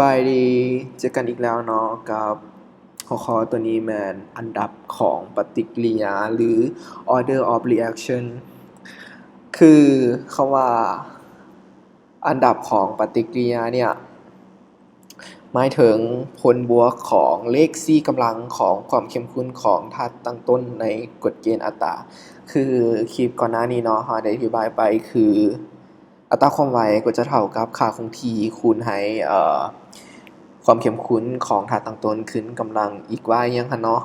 ບາຍດີ ເຈີກັນອີກແລ້ວເນາະ ກັບຫົວຂໍ້ຕົວນີ້ແມ່ນອັນດັບຂອງປະຕິກິລິຍາ ຫຼື order of reaction ຄືຄຳວ່າອັນດັບຂອງປະຕິກິລິຍາເນີ້ຍ ໝາຍເຖິງຜົນບວກຂອງເລກສີ່ກຳລັງຂອງຄວາມເຂັ້ມຂຸ້ນຂອງທາດຕັ້ງຕົ້ນໃນກົດເກນອັດຕາ. ຄືຄລິບກ່ອນໜ້ານີ້ເນາະ ເຮົາໄດ້ອະທິບາຍໄປ ຄືອັດຕາຄວາມໄວກໍຈະເທົ່າກັບຄ່າຄົງທີ່ຄູນໃຫ້ ເອີ ຄວາມເຂັ້ມຂຸ້ນຂອງທາດຕັ້ງຕົ້ນຂຶ້ນກຳລັງ x y ຫຍັງຫັ້ນເນາະ.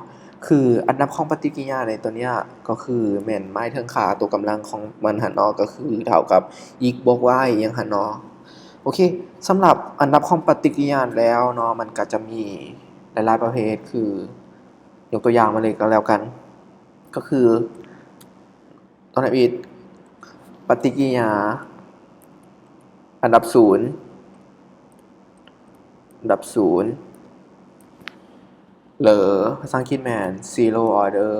ຄືອັນດັບຂອງປະຕິກິລິຍາໃນຕົວເນີ້ຍ ກໍຄືແມ່ນໝາຍເຖິງຄ່າຕົວກຳລັງຂອງມັນຫັ້ນເນາະ ກໍຄືເທົ່າກັບ x ບວກ y ຫຍັງຫັ້ນເນາະ. ໂອເຄ ສຳລັບອັນດັບຂອງປະຕິກິລິຍາແລ້ວເນາະ ມັນກໍຈະມີຫຼາຍໆປະເພດ ຄືຍົກຕົວຢ່າງມາເລີຍກໍແລ້ວກັນ ກໍຄື ຕອນທຳອິດ ປະຕິກິລິຍາອັນດັບສູນ ອັນດັບສູນ ຫຼື ພາສາອັງກິດແມ່ນ zero order.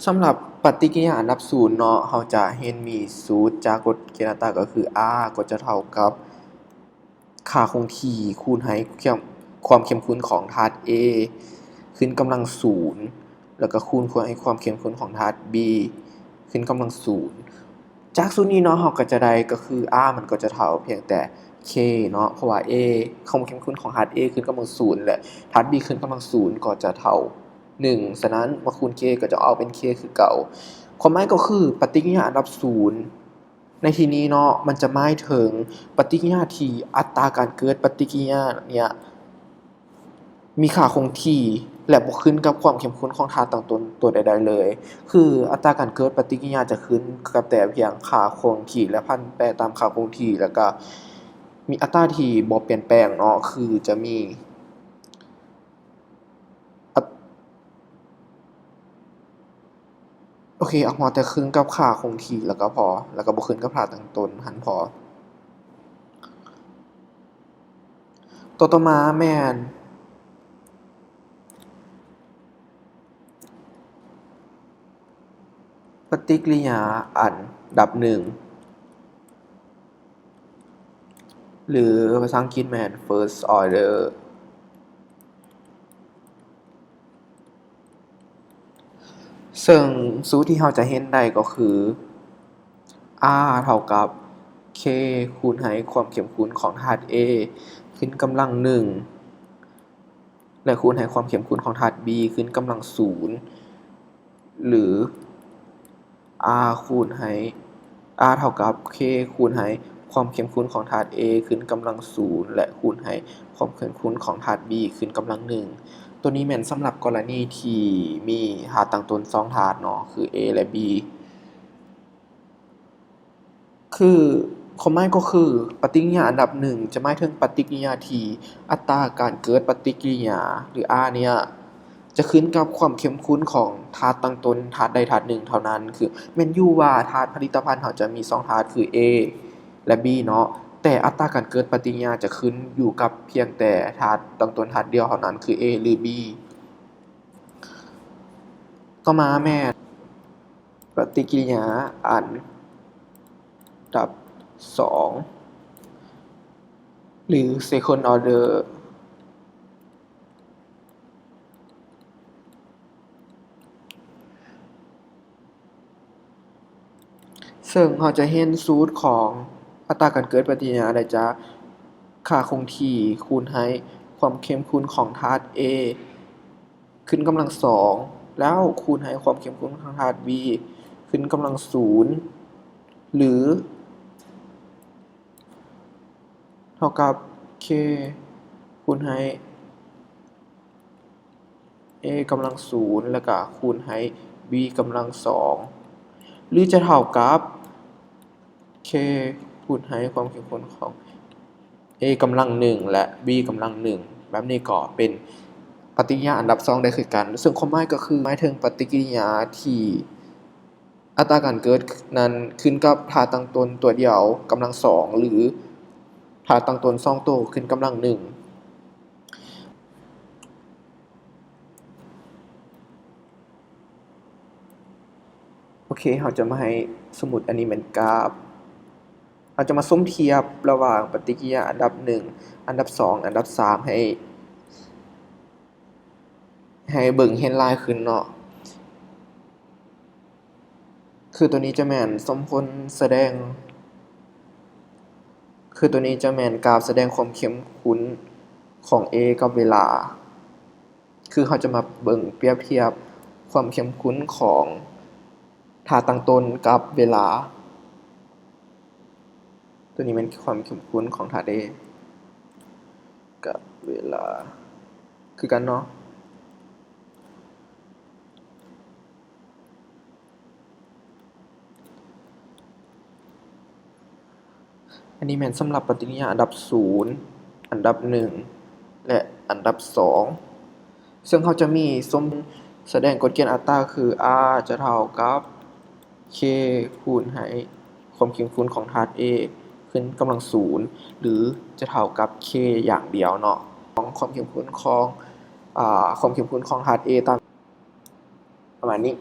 ສຳລັບປະຕິກິລິຍາອັນດັບສູນເນາະ ເຮົາຈະເຫັນມີສູດຈາກກົດເກນອັດຕາ ກໍຄື r ກໍຈະເທົ່າກັບ ຄ່າຄົງທີ່ຄູນໃຫ້ຄວາມ ຄວາມເຂັ້ມຂຸ້ນຂອງທາດ A ຂຶ້ນກຳລັງສູນ ແລ້ວກໍຄູນໃຫ້ຄວາມເຂັ້ມຂຸ້ນຂອງທາດ B ຂຶ້ນກຳລັງສູນ. ຈາກສູດນີ້ເນາະ ເຮົາກໍຈະໄດ້ ກໍຄື r ມັນກໍຈະເທົ່າພຽງແຕ່ k ເນາະ ເພາະວ່າ A ຄວາມເຂັ້ມຂຸ້ນຂອງທາດ A ຂຶ້ນກຳລັງສູນ ແລະ ທາດ B ຂຶ້ນກຳລັງສູນ ກໍຈະເທົ່າໜຶ່ງ. ສະນັ້ນ ມາຄູນ k ກໍຈະອອກເປັນ k ຄືເກົ່າ. ຄວາມໝາຍກໍຄື ປະຕິກິລິຍາອັນດັບສູນ ໃນທີ່ນີ້ເນາະ ມັນຈະໝາຍເຖິງປະຕິກິລິຍາທີ່ອັດຕາການເກີດປະຕິກິລິຍາເນີ້ຍ ມີຄ່າຄົງທີ່ ແລະ ບໍ່ຂຶ້ນກັບຄວາມເຂັ້ມຂຸ້ນຂອງທາດຕັ້ງຕົ້ນຕົວໃດໆເລີຍ. ຄືອັດຕາການເກີດປະຕິກິລິຍາຈະຂຶ້ນກັບແຕ່ພຽງຄ່າຄົງທີ່ ແລະ ຜັນແປຕາມຄ່າຄົງທີ່ ແລ້ວກະມີອັດຕາທີ່ບໍ່ປ່ຽນແປງເນາະ ຄືຈະມີ ໂອເຄ ເອົາຮອດແຕ່ຂຶ້ນກັບຄ່າຄົງທີ່ແລ້ວກໍພໍ ແລ້ວກໍບໍ່ຂຶ້ນກັບທາດຕັ້ງຕົ້ນຫັ້ນພໍ. ຕົວຕໍ່ມາແມ່ນປະຕິກິລິຍາອັນດັບໜຶ່ງ ຫຼື ພາສາອັງກິດແມ່ນ first order. ເຊິ່ງສູດທີ່ເຮົາຈະເຫັນໄດ້ກໍຄື r ເທົ່າກັບ k ຄູນໃຫ້ຄວາມເຂັ້ມຂຸ້ນຂອງທາດ A ຂຶ້ນກຳລັງໜຶ່ງ ແລະ ຄູນໃຫ້ຄວາມເຂັ້ມຂຸ້ນຂອງທາດ B ຂຶ້ນກຳລັງສູນ ຫຼື r ຄູນໃຫ້ r ເທົ່າກັບ k ຄູນໃຫ້ຄວາມເຂັ້ມຂຸ້ນຂອງທາດ A ຂຶ້ນກຳລັງສູນ ແລະ ຄູນໃຫ້ຄວາມເຂັ້ມຂຸ້ນຂອງທາດ B ຂຶ້ນກຳລັງໜຶ່ງ. ຕົວນີ້ແມ່ນສຳລັບກໍລະນີທີ່ມີທາດຕັ້ງຕົ້ນສອງທາດເນາະ ຄື A ແລະ B. ຄືຄວາມໝາຍກໍຄື ປະຕິກິລິຍາອັນດັບໜຶ່ງຈະໝາຍເຖິງປະຕິກິລິຍາທີ່ອັດຕາການເກີດປະຕິກິລິຍາ ຫຼື r ເນີ້ຍ ຈະຂຶ້ນກັບຄວາມເຂັ້ມຂຸ້ນຂອງທາດຕັ້ງຕົ້ນທາດໃດທາດໜຶ່ງເທົ່ານັ້ນ. ຄືແມ່ນຢູ່ວ່າທາດຜະລິດຕະພັນເຮົາຈະມີສອງທາດ ຄື A ແລະ B ເນາະ ແຕ່ອັດຕາການເກີດປະຕິກິລິຍາຈະຂຶ້ນຢູ່ກັບພຽງແຕ່ທາດຕັ້ງຕົ້ນທາດດຽວເທົ່ານັ້ນ ຄື A ຫຼື B. ຕໍ່ມາແມ່ນ ປະຕິກິລິຍາອັນດັບສອງ ຫຼື second order. ເຊິ່ງເຮົາຈະເຫັນສູດຂອງອັດຕາການເກີດປະຕິກິລິຍາໄດ້ຈາກຄ່າຄົງທີ່ຄູນໃຫ້ຄວາມເຂັ້ມຂຸ້ນຂອງທາດ A ຂຶ້ນກຳລັງສອງ ແລ້ວຄູນໃຫ້ຄວາມເຂັ້ມຂຸ້ນຂອງທາດ B ຂຶ້ນກຳລັງສູນ ຫຼື ເທົ່າກັບ K ຄູນໃຫ້ A ກຳລັງສູນ ແລ້ວກະຄູນໃຫ້ B ກຳລັງສອງ ຫຼື ຈະເທົ່າກັບ K ຄູນໃຫ້ຄວາມເຂັ້ມຂຸ້ນຂອງ A ກຳລັງໜຶ່ງ ແລະ B ກຳລັງໜຶ່ງ. ແບບນີ້ກໍເປັນປະຕິກິລິຍາອັນດັບສອງໄດ້ຄືກັນ. ເຊິ່ງຄວາມໝາຍກໍຄືໝາຍເຖິງປະຕິກິລິຍາທີ່ອັດຕາການເກີດນັ້ນຂຶ້ນກັບທາດຕັ້ງຕົ້ນຕົວດຽວກຳລັງສອງ ຫຼື ທາດຕັ້ງຕົ້ນສອງໂຕຂຶ້ນກຳລັງໜຶ່ງ. ໂອເຄ ເຮົາຈະມາໃຫ້ສົມມຸດອັນນີ້ແມ່ນກາບ ເຮົາຈະມາສົມທຽບລະຫວ່າງປະຕິກິລິຍາອັນດັບໜຶ່ງ, ອັນດັບສອງ, ອັນດັບສາມ ໃຫ້ ໃຫ້ເບິ່ງເຫັນຫຼາຍຂຶ້ນເນາະ. ຄືໂຕນີ້ຈະແມ່ນສົມຜົນສະແດງ, ຄືໂຕນີ້ຈະແມ່ນກາບສະແດງຄວາມເຂັ້ມຂຸ້ນຂອງ A ກັບເວລາ. ຄືເຮົາຈະມາເບິ່ງປຽບທຽບຄວາມເຂັ້ມຂຸ້ນຂອງທາດຕັ້ງຕົ້ນກັບເວລາ. ໂຕນີ້ແມ່ນຄວາມເຂັ້ມຂຸ້ນຂອງທາດ A ກັບເວລາຄືກັນເນາະ. ອັນນີ້ແມ່ນສຳລັບປະຕິກິລິຍາອັນດັບສູນ, ອັນດັບໜຶ່ງ ແລະ ອັນດັບສອງ ເຊິ່ງເຮົາຈະມີສົມ ສະແດງກົດເກນອັດຕາຄື R ຈະເທົ່າກັບ K ຄູນໃຫ້ຄວາມເຂັ້ມຂຸ້ນຂອງທາດ A ຂຶ້ນກຳລັງສູນ ຫຼື ຈະເທົ່າກັບ K ຢ່າງດຽວເນາະ, ຂອງຄວາມເຂັ້ມຂຸ້ນຂອງ ອາ ຄວາມເຂັ້ມຂຸ້ນຂອງທາດ A ຕາມ ປະມານນີ້.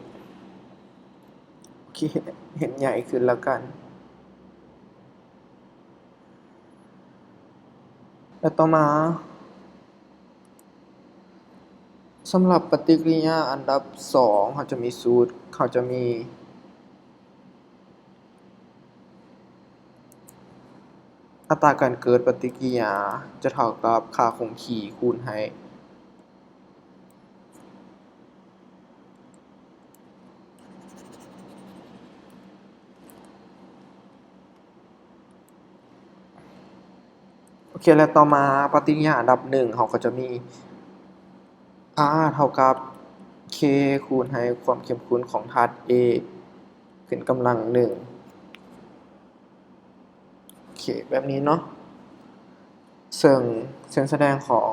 ໂອເຄ ເຮັດໃຫຍ່ຂຶ້ນແລ້ວກັນ. ແລະ ຕໍ່ມາ ສຳລັບປະຕິກິລິຍາອັນດັບສອງ ເຮົາຈະມີສູດ, ເຮົາຈະມີ ອັດຕາການເກີດປະຕິກິລິຍາຈະເທົ່າກັບຄ່າຄົງທີ່ຄູນໃຫ້ ໂອເຄ ແລະ ຕໍ່ມາປະຕິກິລິຍາອັນດັບໜຶ່ງ ເຮົາກໍຈະມີ R ເທົ່າກັບ K ຄູນໃຫ້ຄວາມເຂັ້ມຂຸ້ນຂອງທາດ A ຂຶ້ນກຳລັງໜຶ່ງ. ໂອເຄ ແບບນີ້ເນາະ, ເຊິ່ງເສັ້ນສະແດງຂອງ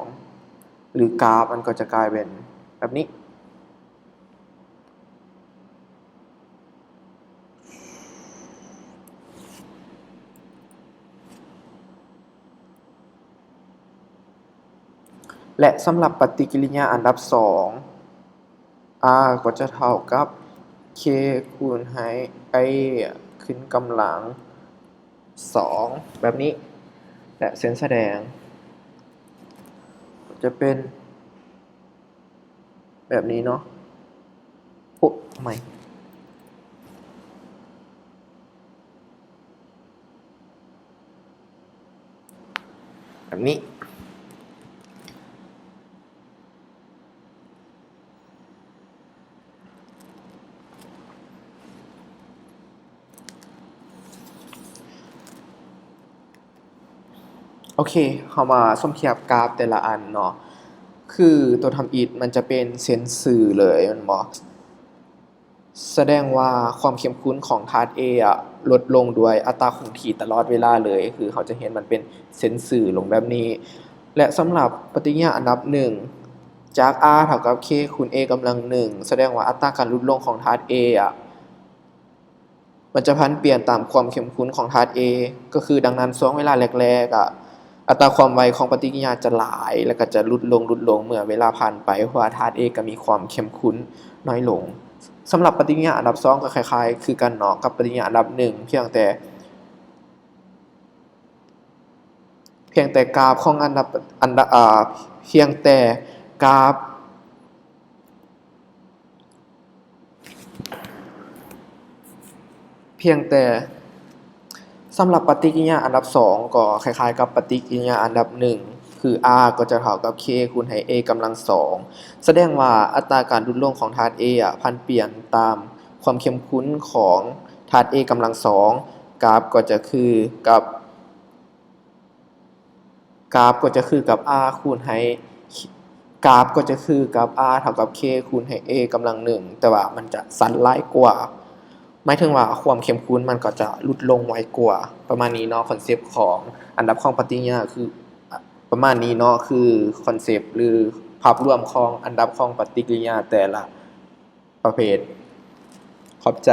ຫຼື ກາຟມັນກໍຈະກາຍເປັນແບບນີ້. ແລະ ສຳລັບປະຕິກິລິຍາອັນດັບສອງ R ກໍຈະເທົ່າກັບ K ຄູນໃຫ້ A ຂຶ້ນກຳລັງສອງ ແບບນີ້ ແລະ ເສັ້ນສະແດງຈະເປັນແບບນີ້ເນາະ. ໂອ້ ເອົາໃໝ່. ແບບນີ້. ໂອເຄ ເຮົາມາສົມທຽບກາຟແຕ່ລະອັນເນາະ. ຄືຕົວທຳອິດມັນຈະເປັນເສັ້ນຊື່ເລີຍແມ່ນບໍ່? ສະແດງວ່າຄວາມເຂັ້ມຂຸ້ນຂອງທາດ A ອະ ລົດລົງດ້ວຍອັດຕາຄົງທີ່ຕະຫຼອດເວລາເລີຍ, ຄືເຮົາຈະເຫັນມັນເປັນເສັ້ນຊື່ລົງແບບນີ້. ແລະ ສຳລັບປະຕິກິລິຍາອັນດັບໜຶ່ງ ຈາກ R ເທົ່າກັບ K ຄູນ A ກຳລັງໜຶ່ງ ສະແດງວ່າອັດຕາການຫຼຸດລົງຂອງທາດ A ອະ ມັນຈະຜັນປ່ຽນຕາມຄວາມເຂັ້ມຂຸ້ນຂອງທາດ A ກໍຄື ດັ່ງນັ້ນ ຊ່ວງເວລາແລກໆ ອະ ອັດຕາຄວາມໄວຂອງປະຕິກິລິຍາຈະຫຼາຍ ແລ້ວກໍຈະຫຼຸດລົງ, ຫຼຸດລົງເມື່ອເວລາຜ່ານໄປ, ເພາະວ່າທາດ A ກໍມີຄວາມເຂັ້ມຂຸ້ນນ້ອຍລົງ. ສຳລັບປະຕິກິລິຍາອັນດັບສອງກໍຄ້າຍໆຄືກັນເນາະ ກັບປະຕິກິລິຍາອັນດັບໜຶ່ງ ພຽງແຕ່ ພຽງແຕ່ກາຟຂອງອັນດັບ ອັນດະ ອາ ພຽງແຕ່ກາຟ ພຽງແຕ່ ສຳລັບປະຕິກິລິຍາອັນດັບສອງກໍຄ້າຍໆກັບປະຕິກິລິຍາອັນດັບໜຶ່ງ ຄື R ກໍຈະເທົ່າກັບ K ຄູນໃຫ້ A ກຳລັງສອງ ສະແດງວ່າອັດຕາການຫຼຸດລົງຂອງທາດ A ອະ ຜັນປ່ຽນຕາມຄວາມເຂັ້ມຂຸ້ນຂອງທາດ A ກຳລັງສອງ ກາຟກໍຈະຄືກັບ ກາຟກໍຈະຄືກັບ R ຄູນໃຫ້ ກາຟກໍຈະຄືກັບ R ເທົ່າກັບ K ຄູນໃຫ້ A ກຳລັງໜຶ່ງ ແຕ່ວ່າມັນຈະສັ້ນຫຼາຍກວ່າ ໝາຍເຖິງວ່າຄວາມເຂັ້ມຂຸ້ນມັນກໍຈະຫຼຸດລົງໄວກວ່າ ປະມານນີ້ເນາະ. ຄອນເຊັບຂອງອັນດັບຂອງປະຕິກິລິຍາຄື ປະມານນີ້ເນາະ ຄືຄອນເຊັບ ຫຼື ພາບລວມຂອງອັນດັບຂອງປະຕິກິລິຍາແຕ່ລະ ປະເພດ. ຂອບໃຈ.